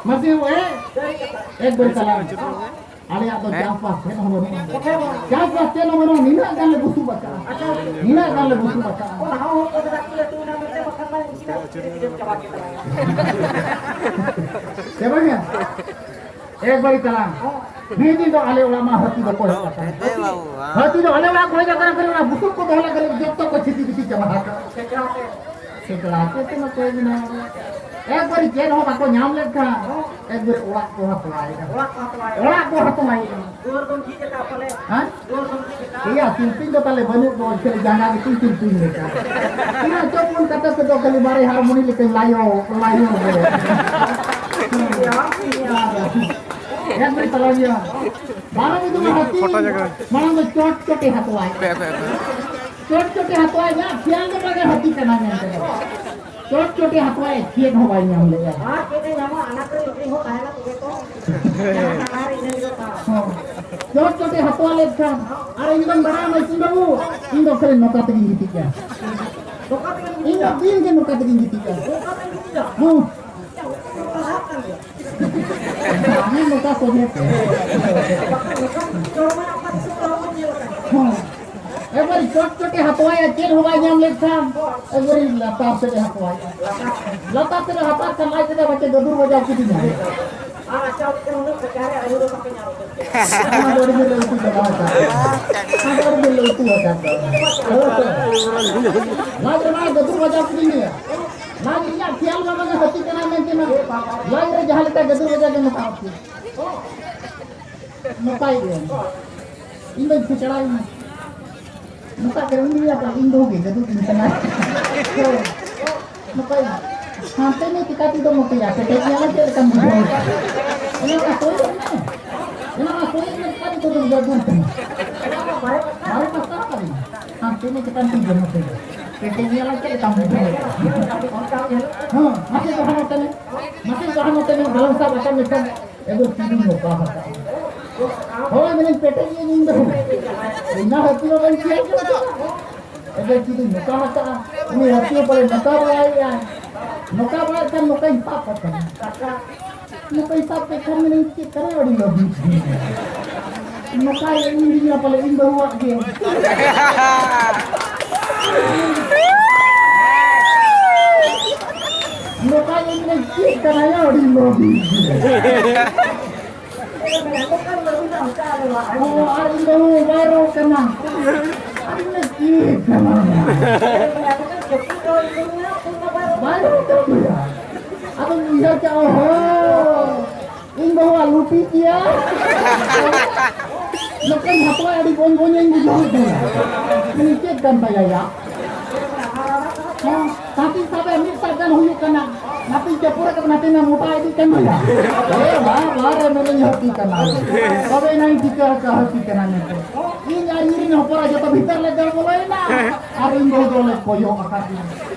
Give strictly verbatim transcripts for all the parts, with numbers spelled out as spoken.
ᱢᱟᱥᱮ ᱮ, ᱮᱠ ᱵᱟᱨ ᱪᱟᱞᱟᱣ᱾ ᱟᱞᱮᱭᱟᱜ ᱫᱚ ᱪᱟᱥᱵᱟᱥ ᱪᱮᱫ ᱦᱚᱸ ᱵᱟᱹᱱᱩᱜᱼᱟ᱾ ᱪᱟᱥᱵᱟᱥ ᱪᱮᱫ ᱦᱚᱸ ᱵᱟᱹᱱᱩᱜᱼᱟ, ᱱᱤᱱᱟᱹᱜ ᱜᱟᱱ ᱞᱮ ᱵᱩᱥᱩᱵ ᱟᱠᱟᱫᱼᱟ᱾ ᱱᱤᱱᱟᱹᱜ ᱜᱟᱱ ᱞᱮ ᱵᱩᱥᱩᱵ ᱟᱠᱟᱫᱼᱟ᱾ ᱥᱮ ᱵᱟᱝᱟ? ᱮᱠ ᱵᱟᱨ ᱪᱟᱞᱟᱣ᱾ ᱢᱤᱫ ᱫᱤᱱ ᱫᱚ ᱟᱞᱮ ᱚᱲᱟᱜ ᱢᱟ ᱦᱟᱹᱛᱤ ᱫᱚᱠᱚ ᱦᱮᱡ ᱟᱠᱟᱱᱟ᱾ ᱦᱟᱹᱛᱤ ᱫᱚ ᱟᱞᱮ ᱚᱲᱟᱜ ᱠᱚ ᱦᱮᱡ ᱟᱠᱟᱱᱟ, ᱠᱷᱟᱹᱞᱤ ᱚᱱᱟ ᱵᱩᱥᱩᱵ ᱠᱚ ᱫᱚᱦᱚ ᱞᱮᱫ, ᱠᱷᱟᱹᱞᱤ ᱡᱚᱛᱚ ᱠᱚ ᱪᱷᱤᱛᱤ ᱵᱤᱛᱤ ᱪᱟᱵᱟ ᱟᱠᱟᱫ᱾ ᱥᱮᱠᱲᱟ ᱠᱚ ᱛᱮ ᱱᱚᱛᱮ ᱢᱮᱱᱟᱜᱼᱟ᱾ ᱮᱠᱵᱟᱨᱮ ᱪᱮᱫ ᱦᱚᱸ ᱵᱟᱠᱚ ᱧᱟᱢ ᱞᱮᱫ ᱠᱷᱟᱱ, ᱮᱠᱵᱟᱨᱮ ᱚᱲᱟᱜ ᱠᱚ ᱦᱟᱛᱣᱟᱭᱮᱫᱟ᱾ ᱚᱲᱟᱜ ᱠᱚ ᱦᱟᱛᱣᱟᱭᱮᱫᱟ᱾ ᱚᱲᱟᱜ ᱠᱚ ᱦᱟᱛᱣᱟᱭᱮᱫᱟ᱾ ᱫᱩᱣᱟᱹᱨ ᱵᱚᱱ ᱡᱷᱤᱡ ᱟᱠᱟᱫ ᱯᱟᱞᱮ᱾ ᱦᱮᱸ? ᱫᱩᱣᱟᱹᱨ ᱵᱚᱱ ᱡᱷᱤᱡ ᱟᱠᱟᱫ᱾ ᱮᱭᱟ, ᱥᱤᱞᱯᱤᱧ ᱫᱚ ᱛᱟᱞᱮ ᱵᱟᱹᱱᱩᱜ ᱫᱚ, ᱠᱷᱟᱹᱞᱤ ᱡᱟᱸᱜᱟ ᱜᱮᱛᱤᱧ ᱥᱤᱞᱯᱤᱧ ᱞᱮᱠᱟ᱾ ᱛᱤᱱᱟᱹᱜ ᱪᱚ ᱵᱚᱱ ᱠᱟᱛᱮ ᱛᱮᱫᱚ ᱠᱷᱟᱹᱞᱤ ᱵᱟᱨᱮ ᱦᱟᱨᱢᱚᱱᱤ ᱞᱮᱠᱟᱧ ᱞᱟᱭᱚ, ᱞᱟᱭᱚ ᱜᱮ᱾ ᱮᱠᱵᱟᱨᱮ ᱛᱟᱞᱟ ᱜᱮᱭᱟ᱾ ᱵᱟᱨᱚ ᱢᱤᱫ ᱫᱚ ᱦᱟᱹᱛᱤ, ᱯᱷᱳᱴᱳ ᱡᱟᱭᱜᱟ᱾ ᱢᱟᱲᱟᱝ ᱫᱚ ᱪᱚᱴ ᱪᱚᱴᱮ ᱦᱟᱛᱣᱟᱭ᱾ ᱯᱮ, ᱯᱮ, ᱯᱮ᱾ ᱪᱚᱴ ᱪᱚᱴᱮ ᱦᱟᱛᱣᱟᱭ ᱧᱟᱢ, ᱠᱷᱮᱭᱟᱞ ᱫᱚ ᱵᱟᱝ ᱦᱟᱹᱛᱤ ᱠᱟᱱᱟ ᱢᱮᱱᱛᱮ ᱫᱚ᱾ ᱪᱚᱴ ᱪᱚᱴᱮ ᱦᱟᱛᱣᱟᱭ, ᱪᱮᱫ ᱦᱚᱸ ᱵᱟᱭ ᱧᱟᱢ ᱞᱮᱜᱼᱟ᱾ ᱟᱨ ᱪᱮᱫ ᱮ ᱧᱟᱢᱟ, ᱟᱱᱟᱴ ᱨᱮ ᱞᱩᱜᱽᱲᱤ ᱦᱚᱸ ᱛᱟᱦᱮᱱᱟ ᱛᱚᱵᱮ ᱛᱚ᱾ ᱡᱟᱦᱟᱸ ᱟᱱᱟᱴ ᱨᱮ ᱤᱱᱟᱹ ᱜᱮ ᱫᱚ ᱛᱟᱦᱮᱱᱟ᱾ ᱦᱚᱸ᱾ ᱪᱚᱴ ᱪᱚᱴᱮ ᱦᱟᱛᱣᱟ ᱞᱮᱫ ᱠᱷᱟᱱ, ᱟᱨ ᱤᱧ ᱫᱚᱧ ᱵᱟᱲᱟᱭᱟ ᱢᱟᱹᱡᱷᱤ ᱵᱟᱹᱵᱩ, ᱤᱧ ᱫᱚ ᱠᱷᱟᱹᱞᱤ ᱱᱚᱝᱠᱟ ᱛᱮᱜᱮᱧ ᱜᱤᱛᱤᱡᱼᱟ᱾ ᱱᱚᱝᱠᱟ ᱛᱮᱜᱮᱢ ᱤᱧ ᱫᱚ ᱜᱤᱛᱤᱡᱟ? ᱫᱤᱱ ᱜᱮ ᱱᱚᱝᱠᱟ ᱛᱮᱜᱮᱧ ᱜᱤᱛᱤᱡᱼᱟ᱾ ᱱᱚᱝᱠᱟ ᱛᱮᱢ ᱜᱤᱛᱤᱡᱟ? ᱦᱚᱸ᱾ ᱪᱮᱫ ᱞᱮᱠᱟ ᱯᱟᱲᱦᱟᱜ ᱠᱟᱱ ᱜᱮᱭᱟ? ᱵᱟᱝᱟ, ᱱᱚᱝᱠᱟ ᱥᱚᱡᱷᱮ ᱛᱮ᱾ ᱵᱟᱠᱷᱟᱱ ᱱᱚᱝᱠᱟ ᱡᱚᱢᱟᱜ ᱚᱠᱟ ᱛᱤᱥ ᱦᱚᱸ ᱵᱟᱵᱚᱱ ᱧᱮᱞ ᱟᱠᱟᱫ᱾ ᱦᱚᱸ᱾ ᱮᱠᱵᱟᱨᱮ ᱪᱚᱴ ᱪᱚᱴᱮ ᱦᱟᱛᱣᱟᱭᱟ, ᱪᱮᱫ ᱦᱚᱸ ᱵᱟᱭ ᱧᱟᱢ ᱞᱮᱫ ᱠᱷᱟᱱ, ᱮᱠᱵᱟᱨᱮ ᱞᱟᱛᱟᱨ ᱥᱮᱫ ᱮ ᱦᱟᱛᱣᱟᱭᱟ᱾ ᱞᱟᱛᱟᱨ ᱥᱮᱫ ᱮ ᱦᱟᱛᱟᱣ ᱠᱷᱟᱱ ᱟᱡ ᱛᱮᱫᱚ ᱵᱟᱪᱮ ᱜᱟᱹᱫᱩᱨ ᱵᱟᱡᱟᱣ ᱠᱤᱫᱤᱧᱟ᱾ ᱟᱨ ᱟᱪᱪᱷᱟ, ᱩᱱᱟᱹᱜ ᱵᱮᱠᱟᱨ ᱨᱮ ᱟᱹᱞᱩ ᱫᱚ ᱵᱟᱯᱮ ᱧᱟᱢ ᱠᱮᱫ᱾ ᱚᱱᱟ ᱫᱚ ᱟᱹᱰᱤ ᱡᱳᱨ ᱞᱮ ᱩᱛᱩ ᱪᱟᱵᱟ ᱟᱠᱟᱫ᱾ ᱚᱱᱟ ᱫᱚ ᱟᱹᱰᱤ ᱡᱳᱨ ᱞᱮ ᱩᱛᱩ ᱟᱠᱟᱫ ᱫᱚ᱾ ᱦᱳᱭ ᱛᱚ᱾ ᱞᱟᱡ ᱨᱮᱢᱟ ᱜᱟᱹᱫᱩᱨ ᱵᱟᱡᱟᱣ ᱠᱤᱫᱤᱧ ᱜᱮᱭᱟ᱾ ᱞᱟᱡ ᱨᱮᱭᱟᱜ ᱠᱷᱮᱭᱟᱞ ᱵᱟᱝ ᱦᱟᱹᱛᱤ ᱠᱟᱱᱟ ᱢᱮᱱᱛᱮ ᱢᱟ᱾ ᱞᱟᱡ ᱨᱮ ᱡᱟᱦᱟᱸ ᱞᱮᱠᱟ ᱜᱟᱹᱫᱩᱨ ᱵᱟᱡᱟᱣ ᱜᱮ ᱱᱚᱝᱠᱟ ᱦᱟᱹᱛᱤ᱾ ᱱᱚᱝᱠᱟᱭ ᱜᱮᱭᱟ᱾ ᱤᱧ ᱫᱚᱧ ᱠᱷᱮᱪᱲᱟᱭᱮᱱᱟ᱾ ᱱᱚᱝᱠᱟ ᱜᱮ ᱩᱱᱤ ᱞᱟᱹᱭᱟ, ᱤᱧ ᱫᱚ ᱜᱮ ᱜᱟᱹᱫᱩᱨ ᱤᱧ ᱠᱟᱱᱟ᱾ ᱦᱳᱭ᱾ ᱱᱚᱝᱠᱟᱭ ᱦᱟᱱᱛᱮ ᱢᱮ ᱪᱤᱠᱟ ᱛᱮᱫᱚ ᱱᱚᱛᱮᱭᱟ, ᱠᱮᱴᱮᱡ ᱧᱮᱞᱟ ᱪᱮᱫ ᱞᱮᱠᱟᱢ ᱵᱩᱡᱷᱟᱹᱣ ᱮᱫᱟ? ᱚᱱᱟ ᱢᱟ ᱠᱚᱭᱚᱜ ᱢᱮ᱾ ᱚᱱᱟ ᱢᱟ ᱠᱚᱭᱚᱜ ᱢᱮ, ᱪᱤᱠᱟ ᱛᱮᱫᱚ ᱜᱟᱹᱫᱩᱨ ᱠᱟᱱᱟ? ᱢᱟᱨᱮ ᱯᱟᱥᱱᱟᱣ ᱠᱟᱹᱫᱤᱧᱟ᱾ ᱦᱟᱱᱛᱮ ᱢᱮ ᱪᱤᱠᱟᱢ ᱵᱩᱡᱷᱟᱹᱣ ᱱᱚᱛᱮ ᱫᱚ? ᱠᱮᱴᱮᱡ ᱧᱮᱞᱟ ᱪᱮᱫ ᱞᱮᱠᱟᱢ ᱵᱩᱡᱷᱟᱹᱣ ᱮᱫᱟ? ᱦᱮᱸ, ᱢᱟᱥᱮ ᱫᱚᱦᱲᱟ ᱱᱚᱛᱮ ᱢᱮ᱾ ᱢᱟᱥᱮ ᱫᱚᱦᱲᱟ ᱱᱚᱛᱮ ᱢᱮ, ᱵᱟᱞᱟᱝ ᱥᱟᱵ ᱟᱠᱟᱫ ᱢᱮᱠᱷᱟᱱ᱾ ᱮᱫᱚ ᱛᱤᱨᱤᱧ ᱱᱚᱠᱟ ᱦᱟᱠᱟᱜᱼᱟ᱾ ᱦᱳᱭ, ᱢᱮᱱᱮᱫ ᱯᱮᱴᱮᱡ ᱜᱮ ᱤᱧ ᱫᱚ᱾ ᱤᱧ ᱢᱟ ᱦᱟᱹᱛᱤ ᱢᱟ ᱵᱟᱹᱧ ᱪᱤᱭᱟᱹ ᱠᱟᱱᱟ᱾ ᱮᱫᱚ ᱛᱤᱨᱤᱧ ᱱᱚᱠᱟ ᱦᱟᱠᱟᱜᱼᱟ᱾ ᱩᱱᱤ ᱦᱟᱹᱛᱤ ᱦᱚᱸ ᱯᱟᱞᱮ ᱱᱚᱠᱟ ᱵᱟᱲᱟᱭᱮᱫᱼᱟ᱾ ᱱᱚᱝᱠᱟ ᱵᱟᱭ ᱠᱷᱟᱱ ᱱᱚᱝᱠᱟᱧ ᱥᱟᱵ ᱠᱟᱜ ᱠᱟᱱᱟ᱾ ᱱᱚᱝᱠᱟᱧ ᱥᱟᱵ ᱠᱮᱫ ᱠᱷᱟᱱ ᱢᱮᱱᱟᱹᱧ, ᱪᱮᱫ ᱠᱟᱱᱟ ᱟᱹᱰᱤ ᱞᱟᱹᱵᱤᱫ᱾ ᱱᱚᱝᱠᱟ ᱤᱧ ᱫᱩᱧ ᱯᱟᱞᱮ ᱤᱧ ᱵᱟᱹᱦᱩᱣᱟᱜ ᱜᱮ᱾ ᱱᱚᱝᱠᱟ ᱤᱧ ᱢᱮᱱᱟᱹᱧ, ᱪᱮᱫ ᱠᱟᱱᱟ ᱭᱟ ᱟᱹᱰᱤ ᱞᱟᱹᱵᱤᱫ᱾ ᱚ, ᱟᱨ ᱤᱧ ᱫᱚ ᱵᱟᱭ ᱨᱚᱲ ᱠᱟᱱᱟ᱾ ᱟᱨ ᱤᱧ ᱫᱚ ᱪᱮᱫ ᱠᱟᱱᱟ? ᱵᱟᱭ ᱨᱚᱲ ᱠᱟᱱ ᱜᱮᱭᱟ᱾ ᱟᱫᱚᱧ ᱩᱭᱦᱟᱹᱨ ᱠᱮᱜᱼᱟ, ᱚᱦᱚ, ᱤᱧ ᱵᱟᱹᱦᱩᱣᱟᱜ ᱞᱩᱴᱤ ᱜᱮᱭᱟ᱾ ᱱᱚᱝᱠᱟᱧ ᱦᱟᱛᱟᱣᱟ, ᱟᱹᱰᱤ ᱵᱚᱧ ᱵᱚᱧ ᱤᱧ ᱵᱩᱡᱷᱟᱹᱣ ᱠᱮᱫᱟ᱾ ᱢᱮᱱᱫᱟᱹᱧ, ᱪᱮᱫ ᱠᱟᱱ ᱛᱟᱭᱟ ᱭᱟ? ᱦᱮᱸ, ᱛᱟᱹᱛᱤᱧ ᱥᱟᱵᱮ ᱢᱤᱫ ᱥᱟᱵ ᱜᱟᱱ ᱦᱩᱭᱩᱜ ᱠᱟᱱᱟ᱾ ᱱᱟᱛᱮᱧ ᱪᱟᱯᱩᱨ ᱟᱠᱟᱫᱟ, ᱱᱟᱛᱮ ᱢᱟ ᱢᱚᱴᱟ ᱤᱫᱤᱜ ᱠᱟᱱ ᱜᱮᱭᱟ᱾ ᱮ ᱵᱟᱵᱟ ᱨᱮ, ᱢᱮᱱᱟᱹᱧ ᱦᱟᱹᱛᱤ ᱠᱟᱱᱟ᱾ ᱛᱚᱵᱮ ᱮᱱᱟᱝ ᱤᱧ ᱴᱷᱤᱠᱟᱹ ᱟᱠᱟᱫ ᱦᱟᱹᱛᱤ ᱠᱟᱱᱟ ᱢᱮᱱᱛᱮ᱾ ᱤᱧ ᱟᱨ ᱤᱧ ᱨᱮᱱ ᱦᱚᱯᱚᱱ ᱡᱚᱛᱚ ᱵᱷᱤᱛᱟᱹᱨ ᱞᱮ ᱫᱟᱹᱲ ᱵᱚᱞᱚᱭᱮᱱᱟ᱾ ᱟᱨ ᱤᱧ ᱵᱟᱹᱦᱩ ᱫᱚᱞᱮ ᱠᱚᱭᱚᱜ ᱟᱠᱟᱫᱮᱭᱟ᱾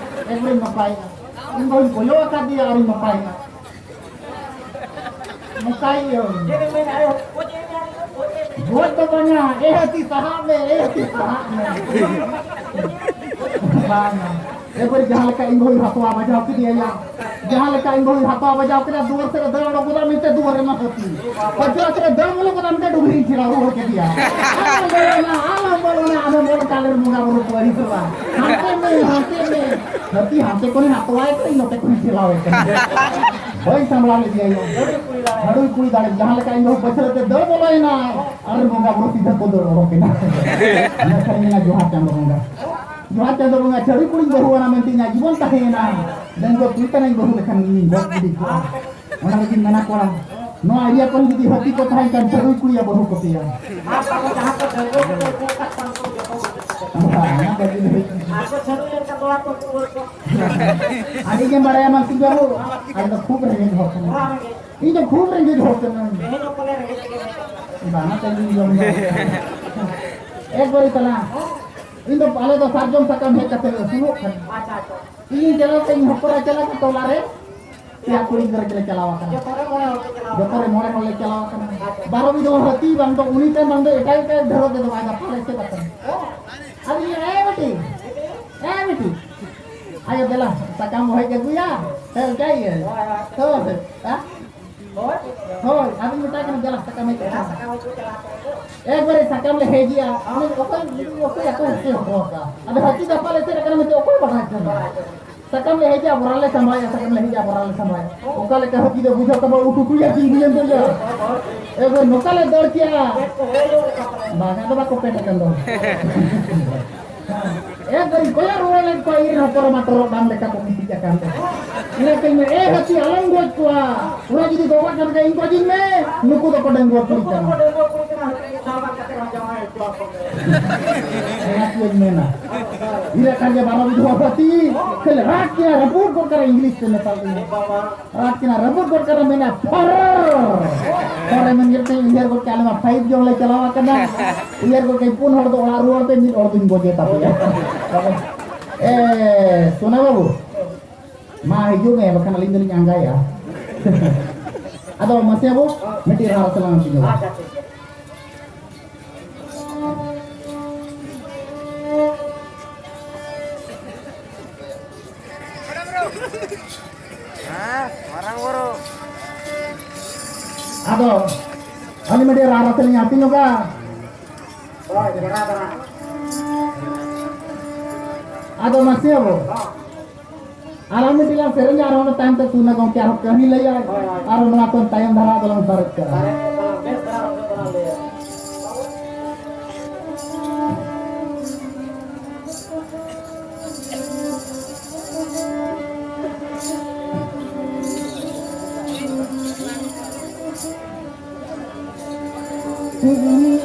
ᱮᱠᱵᱟᱨᱮ ᱱᱟᱯᱟᱭᱮᱱᱟ᱾ ᱤᱧ ᱵᱟᱹᱦᱩᱧ ᱠᱚᱭᱚᱜ ᱟᱠᱟᱫᱮᱭᱟ ᱟᱨᱤᱧ ᱱᱟᱯᱟᱭᱮᱱᱟ᱾ ᱱᱚᱝᱠᱟᱭ ᱤᱭᱟᱹ᱾ ᱜᱚᱡ ᱫᱚ ᱵᱟᱝᱟ, ᱮ ᱦᱟᱹᱛᱤ ᱥᱟᱦᱟᱜ ᱢᱮ, ᱮ ᱦᱟᱹᱛᱤ ᱥᱟᱦᱟᱜ ᱢᱮ᱾ ᱵᱟᱝᱟ᱾ ᱮᱠᱵᱟᱨᱮ ᱡᱟᱦᱟᱸ ᱞᱮᱠᱟ ᱤᱧ ᱵᱟᱹᱦᱩᱭ ᱦᱟᱛᱣᱟ ᱵᱟᱡᱟᱣ ᱠᱮᱫᱮᱭᱟ ᱭᱟ᱾ ᱡᱟᱦᱟᱸ ᱞᱮᱠᱟ ᱤᱧ ᱵᱟᱹᱦᱩᱭ ᱦᱟᱛᱣᱟ ᱵᱟᱡᱟᱣ ᱠᱮᱫᱟ, ᱫᱩᱣᱟᱹᱨ ᱥᱮᱫ ᱮ ᱫᱟᱹᱲ ᱚᱰᱚᱠ ᱜᱚᱫᱟ ᱢᱮᱱᱛᱮ ᱫᱩᱣᱟᱹᱨ ᱨᱮᱢᱟ ᱦᱟᱹᱛᱤ᱾ ᱯᱟᱹᱪᱷᱞᱟᱹ ᱥᱮᱫ ᱮ ᱫᱟᱹᱲ ᱵᱚᱞᱚ ᱜᱚᱫᱟ ᱢᱮᱱᱛᱮ ᱰᱩᱵᱷᱤᱧ ᱪᱷᱤᱲᱟᱣ ᱨᱩᱣᱟᱹᱲ ᱠᱮᱫᱮᱭᱟ᱾ ᱟᱞᱚᱢ ᱵᱚᱞᱚᱱᱟ, ᱟᱞᱚᱢ ᱵᱚᱞᱚᱱᱟ, ᱟᱫᱚ ᱵᱚᱞ ᱠᱟᱞᱮᱨ ᱵᱚᱸᱜᱟ ᱵᱩᱨᱩ ᱠᱚ ᱟᱹᱲᱤᱥᱚᱜᱼᱟ᱾ ᱦᱟᱱᱛᱮ ᱢᱮ, ᱦᱟᱱᱛᱮ ᱢᱮ᱾ ᱦᱟᱹᱛᱤ ᱦᱟᱱᱛᱮ ᱠᱷᱚᱱᱮ ᱦᱟᱛᱣᱟᱭ ᱠᱟᱱᱟ, ᱤᱧ ᱱᱚᱛᱮ ᱠᱷᱚᱱᱤᱧ ᱪᱷᱤᱲᱟᱣᱮ ᱠᱟᱱᱟ᱾ ᱵᱟᱹᱧ ᱥᱟᱢᱵᱲᱟᱣ ᱞᱮᱫᱮᱭᱟ ᱤᱧ᱾ ᱦᱟᱹᱲᱩᱭ ᱠᱩᱲᱤ ᱫᱟᱲᱮ, ᱡᱟᱦᱟᱸ ᱞᱮᱠᱟ ᱤᱧ ᱵᱟᱹᱦᱩ ᱯᱟᱹᱪᱷᱞᱟᱹ ᱛᱮ ᱫᱟᱹᱲ ᱵᱚᱞᱚᱭᱮᱱᱟ, ᱟᱨ ᱵᱚᱸᱜᱟ ᱵᱩᱨᱩ ᱥᱤᱫᱷᱟᱹ ᱠᱚ ᱫᱟᱹᱲ ᱚᱰᱚᱠᱮᱱᱟ᱾ ᱤᱱᱟᱹ ᱠᱷᱟᱱ ᱢᱮᱱᱟ, ᱡᱚᱦᱟᱨ ᱪᱟᱸᱫᱚ ᱵᱚᱸᱜᱟ᱾ ᱡᱚᱦᱟᱨ ᱪᱟᱸᱫᱚ ᱵᱚᱸᱜᱟ, ᱪᱷᱟᱹᱲᱩᱭ ᱠᱩᱲᱤᱧ ᱵᱟᱹᱦᱩᱣᱟᱱᱟ ᱢᱮᱱᱛᱮ ᱤᱧᱟᱜ ᱡᱤᱵᱚᱱ ᱛᱟᱦᱮᱸᱭᱮᱱᱟ᱾ ᱰᱟᱺᱜᱩᱣᱟᱹ ᱠᱩᱲᱤ ᱠᱟᱱᱟᱧ, ᱵᱟᱹᱦᱩ ᱞᱮᱠᱷᱟᱱ ᱤᱧᱤᱧ ᱜᱚᱡ ᱜᱤᱰᱤ ᱠᱚᱜᱼᱟ᱾ ᱚᱱᱟ ᱞᱟᱹᱜᱤᱫ ᱢᱮᱱᱟ ᱠᱚᱲᱟ, ᱱᱚᱣᱟ ᱮᱨᱤᱭᱟ ᱠᱚᱨᱮ ᱡᱩᱫᱤ ᱦᱟᱹᱛᱤ ᱠᱚ ᱛᱟᱦᱮᱸ ᱠᱷᱟᱱ, ᱪᱷᱟᱹᱲᱩᱭ ᱠᱩᱲᱤᱭᱟ ᱵᱟᱹᱦᱩ ᱠᱚᱯᱮᱭᱟ᱾ ᱟᱨ ᱛᱟᱵᱚ ᱡᱟᱦᱟᱸ ᱠᱚ ᱰᱟᱺᱜᱩᱣᱟᱹ ᱠᱚᱠᱚ ᱩᱠᱩ ᱟᱠᱟᱫ ᱠᱚᱣᱟ, ᱩᱱᱠᱩ ᱡᱚᱛᱚ ᱠᱚ ᱩᱠᱩ ᱟᱠᱟᱫ ᱠᱚᱣᱟ᱾ ᱟᱨ ᱠᱚ ᱪᱷᱟᱹᱲᱩᱭ ᱞᱮᱱᱠᱷᱟᱱ ᱫᱚ ᱟᱠᱚ ᱠᱚ ᱨᱩᱣᱟᱹᱲ ᱠᱚ᱾ ᱟᱹᱰᱤ ᱜᱮᱢ ᱵᱟᱲᱟᱭᱟ ᱢᱟᱱᱥᱤᱝ ᱵᱟᱹᱵᱩ, ᱟᱞᱮ ᱫᱚ ᱠᱷᱩᱵ ᱨᱮᱸᱜᱮᱡ ᱦᱚᱲ ᱠᱟᱱᱟ᱾ ᱤᱧ ᱫᱚ ᱠᱷᱩᱵ ᱨᱮᱸᱜᱮᱡ ᱦᱚᱲ ᱠᱟᱹᱱᱟᱹᱧ᱾ ᱛᱮᱦᱮᱧ ᱦᱚᱸ ᱯᱟᱞᱮ ᱨᱮᱸᱜᱮᱡ ᱛᱮᱜᱮ ᱢᱮᱱᱟᱜ ᱠᱚᱣᱟ᱾ ᱵᱟᱝᱟ, ᱛᱮᱦᱮᱧ ᱡᱚᱢ ᱫᱚ᱾ ᱮᱠᱵᱟᱨᱮ ᱛᱟᱞᱟ᱾ ᱤᱧ ᱫᱚ, ᱟᱞᱮ ᱫᱚ ᱥᱟᱨᱡᱚᱢ ᱥᱟᱠᱟᱢ ᱦᱮᱡ ᱠᱟᱛᱮ ᱞᱮ ᱟᱹᱥᱩᱞᱚᱜ ᱠᱟᱱᱟ᱾ ᱟᱪᱪᱷᱟ, ᱟᱪᱪᱷᱟ᱾ ᱤᱧ ᱪᱟᱞᱟᱣ ᱛᱮ ᱤᱧ ᱦᱚᱯᱚᱱ ᱮ ᱪᱟᱞᱟᱣ ᱠᱟᱛᱮ ᱴᱚᱞᱟ ᱨᱮ ᱯᱮᱭᱟ ᱠᱩᱲᱤ ᱜᱤᱫᱽᱨᱟᱹ ᱜᱮᱞᱮ ᱪᱟᱞᱟᱣ ᱟᱠᱟᱱᱟ᱾ ᱡᱚᱛᱚ ᱨᱮ ᱢᱚᱬᱮ ᱦᱚᱲ ᱞᱮ ᱪᱟᱞᱟᱣ ᱡᱚᱛᱚ ᱨᱮ ᱢᱚᱬᱮ ᱦᱚᱲ ᱞᱮ ᱪᱟᱞᱟᱣ ᱟᱠᱟᱱᱟ᱾ ᱟᱪᱪᱷᱟ᱾ ᱵᱟᱨᱚ ᱵᱤᱫᱷᱟᱹ ᱦᱟᱹᱛᱤ ᱵᱟᱝ ᱫᱚ ᱩᱱᱤ ᱛᱮ ᱵᱟᱝ ᱫᱚ ᱮᱴᱟᱜ ᱮᱴᱟᱜ ᱰᱷᱮᱨᱚᱜ ᱛᱮᱫᱚ ᱵᱟᱭ ᱜᱟᱯᱟ ᱞᱮ ᱪᱮᱫ ᱟᱠᱟᱱᱟ᱾ ᱟᱫᱚ ᱤᱧ, ᱮ ᱵᱤᱴᱤ, ᱮ ᱵᱤᱴᱤ, ᱟᱭᱳ, ᱫᱮᱞᱟ, ᱥᱟᱠᱟᱢ ᱵᱚ ᱦᱮᱡ ᱟᱹᱜᱩᱭᱟ᱾ ᱦᱮᱸ, ᱚᱱᱠᱟ ᱜᱮ᱾ ᱦᱳᱭ, ᱦᱳᱭ᱾ ᱦᱳᱭ, ᱦᱮᱸ? ᱦᱳᱭ, ᱟᱹᱵᱤᱱ ᱢᱮᱛᱟᱭ ᱠᱟᱱᱟ, ᱫᱮᱞᱟ, ᱥᱟᱠᱟᱢ ᱦᱮᱡ ᱟᱹᱜᱩᱭᱟ᱾ ᱮᱠᱵᱟᱨᱮ ᱥᱟᱠᱟᱢ ᱞᱮ ᱦᱮᱡᱮᱜᱼᱟ᱾ ᱟᱞᱮ ᱚᱠᱚᱭ, ᱚᱠᱚᱭ ᱟᱠᱚ ᱦᱚᱸᱠᱚ ᱦᱚᱦᱚ ᱟᱠᱟᱫᱼᱟ᱾ ᱟᱫᱚ ᱦᱟᱹᱛᱤ ᱫᱟᱯᱟ ᱞᱮ ᱪᱮᱫ ᱟᱠᱟᱱᱟ ᱢᱮᱱᱛᱮ ᱚᱠᱚᱭ ᱵᱟᱰᱟᱭ ᱠᱟᱱᱟ? ᱥᱟᱠᱟᱢ ᱞᱮ ᱦᱮᱡᱟ, ᱵᱚᱨᱟ ᱞᱮ ᱥᱟᱢᱵᱟᱭᱟ, ᱥᱟᱠᱟᱢ ᱞᱮ ᱦᱮᱡᱟ, ᱵᱚᱨᱟ ᱞᱮ ᱥᱟᱢᱵᱟᱭᱟ᱾ ᱚᱠᱟ ᱞᱮᱠᱟ ᱦᱟᱹᱛᱤ ᱫᱚ ᱵᱩᱡᱷᱟᱹᱣ ᱛᱟᱢᱟ, ᱩᱴᱩ ᱴᱩᱭᱟ ᱠᱤᱱ ᱵᱩᱡᱷᱟᱹᱣ ᱛᱟᱭᱟ᱾ ᱮᱠᱵᱟᱨ ᱱᱚᱝᱠᱟ ᱞᱮ ᱫᱟᱹᱲ ᱠᱮᱜᱼᱟ᱾ ᱵᱟᱝ, ᱟᱫᱚ ᱵᱟᱠᱚ ᱯᱮᱴ ᱟᱠᱟᱱ ᱫᱚ᱾ ᱮᱠᱵᱟᱨ ᱠᱚᱭᱚᱜ ᱨᱩᱣᱟᱹᱲ ᱞᱮᱱ ᱠᱚᱣᱟ, ᱤᱧ ᱨᱮᱱ ᱦᱚᱯᱚᱱ ᱢᱟ ᱴᱚᱨᱚᱰᱟᱝ ᱞᱮᱠᱟ ᱠᱚ ᱜᱤᱛᱤᱡ ᱟᱠᱟᱱ ᱫᱚ᱾ ᱤᱱᱟᱹ ᱠᱷᱟᱱ ᱢᱮ, ᱮ ᱦᱟᱹᱛᱤ, ᱟᱞᱚᱢ ᱜᱚᱡ ᱠᱚᱣᱟ᱾ ᱚᱱᱟ ᱡᱩᱫᱤ ᱜᱚᱜᱚᱡ ᱠᱟᱱ ᱠᱷᱟᱱ ᱤᱧ ᱜᱚᱡᱤᱧ ᱢᱮ, ᱱᱩᱠᱩ ᱫᱚᱠᱚ ᱰᱟᱺᱜᱩᱣᱟᱹ ᱠᱩᱲᱤ ᱠᱟᱱᱟ᱾ ᱚᱱᱟ ᱠᱚᱧ ᱢᱮᱱᱟ᱾ ᱤᱱᱟᱹ ᱠᱷᱟᱱ ᱜᱮ ᱵᱟᱨᱚ ᱵᱤᱫᱷᱩᱣᱟᱹ ᱯᱟᱹᱛᱤ, ᱠᱷᱟᱹᱞᱤ ᱨᱟᱜ ᱠᱮᱭᱟ, ᱨᱟᱹᱯᱩᱫ ᱜᱚᱫ ᱠᱟᱜᱼᱟ, ᱤᱝᱞᱤᱥ ᱛᱮ ᱢᱮᱛᱟ ᱞᱤᱧᱟ᱾ ᱨᱟᱜ ᱠᱮᱭᱟ, ᱨᱟᱹᱯᱩᱫ ᱜᱚᱫ ᱠᱟᱜᱼᱟ, ᱢᱮᱱᱟ, "ᱯᱷᱚᱨᱚᱨ!" ᱯᱷᱚᱨᱚᱨ ᱢᱮᱱ ᱠᱮᱫ ᱛᱮ ᱩᱭᱦᱟᱹᱨ ᱜᱚᱫ ᱠᱮᱜᱼᱟ, ᱟᱞᱮ ᱢᱟ ᱯᱷᱟᱭᱤᱵ ᱡᱚᱱ ᱞᱮ ᱪᱟᱞᱟᱣ ᱟᱠᱟᱱᱟ᱾ ᱩᱭᱦᱟᱹᱨ ᱜᱚᱫ ᱠᱮᱜᱼᱟ, ᱯᱩᱱ ᱦᱚᱲ ᱫᱚ ᱚᱲᱟᱜ ᱨᱩᱣᱟᱹᱲ ᱯᱮ, ᱢᱤᱫ ᱦᱚᱲ ᱫᱚᱧ ᱜᱚᱡᱮ ᱛᱟᱯᱮᱭᱟ᱾ ᱮ, ᱥᱳᱱᱟ ᱵᱟᱹᱵᱩ, ᱢᱟ ᱦᱤᱡᱩᱜ ᱢᱮ, ᱵᱟᱠᱷᱟᱱ ᱟᱹᱞᱤᱧ ᱫᱚᱞᱤᱧ ᱟᱸᱜᱟᱭᱟ᱾ ᱟᱫᱚ ᱢᱟᱥᱮ ᱟᱵᱚ ᱢᱤᱫᱴᱤᱡ ᱨᱟᱦᱟ ᱛᱮᱞᱟᱝ ᱟᱹᱛᱤᱧ ᱧᱚᱜᱟ᱾ ᱦᱮᱸ, ᱢᱟᱨᱟᱝ ᱵᱚᱨᱚ᱾ ᱟᱫᱚ ᱟᱹᱞᱤᱧ ᱢᱤᱫᱴᱤᱡ ᱨᱟᱦᱟ ᱛᱮᱞᱤᱧ ᱟᱹᱛᱤᱧ ᱧᱚᱜᱟ᱾ ᱟᱫᱚ ᱢᱟᱥᱮ ᱟᱵᱚ ᱟᱨ ᱟᱨ ᱢᱤᱫᱴᱤᱡ ᱞᱟᱝ ᱥᱮᱨᱮᱧᱟ, ᱟᱨ ᱚᱱᱟ ᱛᱟᱭᱚᱢ ᱛᱮ ᱥᱩᱱᱟ ᱜᱚᱢᱠᱮ ᱟᱨᱦᱚᱸ ᱠᱟᱹᱦᱱᱤ ᱞᱟᱹᱭᱟᱭ, ᱦᱳᱭ, ᱦᱳᱭ᱾ ᱟᱨ ᱱᱚᱣᱟ ᱠᱷᱚᱱ ᱛᱟᱭᱚᱢ ᱫᱷᱟᱨᱟ ᱫᱚᱞᱟᱝ ᱥᱟᱨᱮᱡ ᱠᱟᱜᱼᱟ᱾ ᱥᱟᱨᱮᱡ ᱠᱟᱜᱼᱟ, ᱵᱮᱥ ᱫᱷᱟᱨᱟ ᱚᱱᱠᱟ ᱫᱷᱟᱨᱟ ᱞᱟᱹᱭᱟ᱾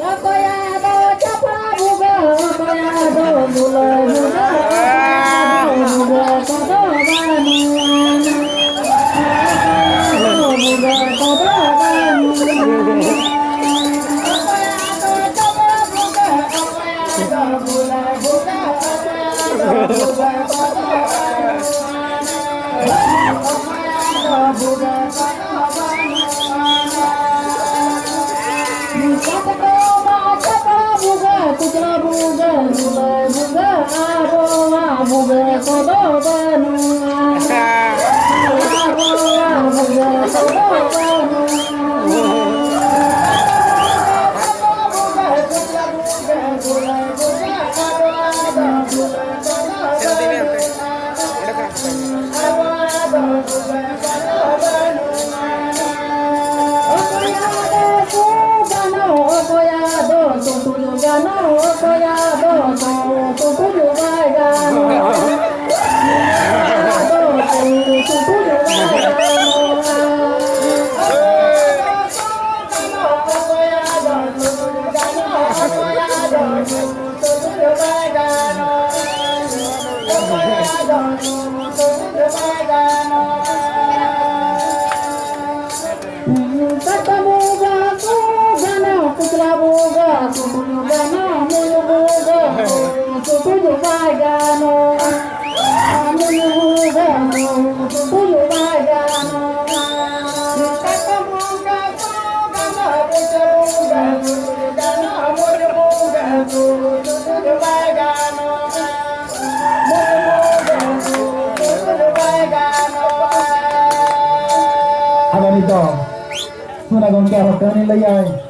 ᱚᱠᱚᱭᱟᱜ ᱫᱚ ᱪᱟᱯᱲᱟ ᱵᱷᱩᱜᱟᱹᱜ, ᱚᱠᱚᱭᱟᱜ ᱫᱚ ᱵᱩᱞᱟᱹᱭ ᱵᱷᱩᱜᱟᱹᱜ, ᱚᱠᱚᱭᱟᱜ ᱫᱚ ᱵᱷᱩᱜᱟᱹᱜ ᱠᱚᱫᱚ ᱵᱟᱹᱱᱩᱜ ᱟᱱᱟ᱾ ᱚᱠᱚᱭᱟᱜ ᱫᱚ ᱵᱷᱩᱜᱟᱹᱜ ᱠᱚᱫᱚ ᱵᱟᱹᱱᱩᱜ ᱟᱱᱟ᱾ ᱚᱠᱚᱭᱟᱜ ᱫᱚ ᱪᱟᱯᱲᱟ ᱵᱷᱩᱜᱟᱹᱜ, ᱚᱠᱚᱭᱟᱜ ᱫᱚ ᱵᱩᱞᱟᱹᱭ ᱵᱷᱩᱜᱟᱹᱜ, ᱚᱠᱚᱭᱟᱜ ᱫᱚ ᱵᱷᱩᱜᱟᱹᱜ ᱠᱚᱫᱚ ᱵᱟᱹᱱᱩᱜ ᱟᱱᱟ᱾ ᱠᱚᱫᱚ ᱵᱟᱹᱱᱩᱜᱼᱟ᱾ ᱟᱵᱚᱣᱟᱜ ᱵᱩᱡᱷᱟᱹᱣ ᱠᱚᱫᱚ ᱵᱟᱹᱱᱩᱜᱼᱟ᱾ ᱚᱠᱚᱭᱟᱜ ᱫᱚ ᱥᱩᱫᱷᱩ ᱜᱟᱱᱚᱜ, ᱚᱠᱚᱭᱟᱜ ᱫᱚ ᱥᱩᱫᱷᱩ ᱵᱟᱭ ᱜᱟᱱᱚᱜ᱾ ᱚᱠᱚᱭᱟᱜ ᱫᱚ ᱥᱩᱫᱷᱩ ᱵᱟᱭ ᱜᱟᱱᱚᱜ᱾ ᱠᱟᱴᱟ ᱵᱚᱸᱜᱟ ᱠᱚ ᱜᱟᱱᱚᱜ, ᱯᱩᱛᱞᱟ ᱵᱚᱸᱜᱟ ᱠᱚ ᱜᱟᱱᱚᱜ, ᱢᱩᱞ ᱵᱚᱸᱜᱟ ᱠᱚ ᱵᱟᱭ ᱜᱟᱱᱚᱜ᱾ ᱢᱩᱞ ᱵᱚᱸᱜᱟ ᱠᱚ ᱵᱟᱭ ᱜᱟᱱᱚᱜ᱾ ᱠᱟᱴᱟ ᱵᱚᱸᱜᱟ ᱠᱚ ᱜᱟᱱᱚᱜ, ᱯᱩᱛᱞᱟ ᱵᱚᱸᱜᱟ ᱠᱚ ᱜᱟᱱᱚᱜ, ᱢᱩᱞ ᱵᱚᱸᱜᱟ ᱠᱚ ᱵᱟᱭ ᱜᱟᱱᱚᱜ᱾ ᱟᱫᱚ ᱱᱤᱛᱚᱜ ᱥᱳᱱᱟ ᱜᱚᱢᱠᱮ ᱟᱨᱦᱚᱸ ᱠᱟᱹᱦᱱᱤ ᱞᱟᱹᱭᱟᱭ᱾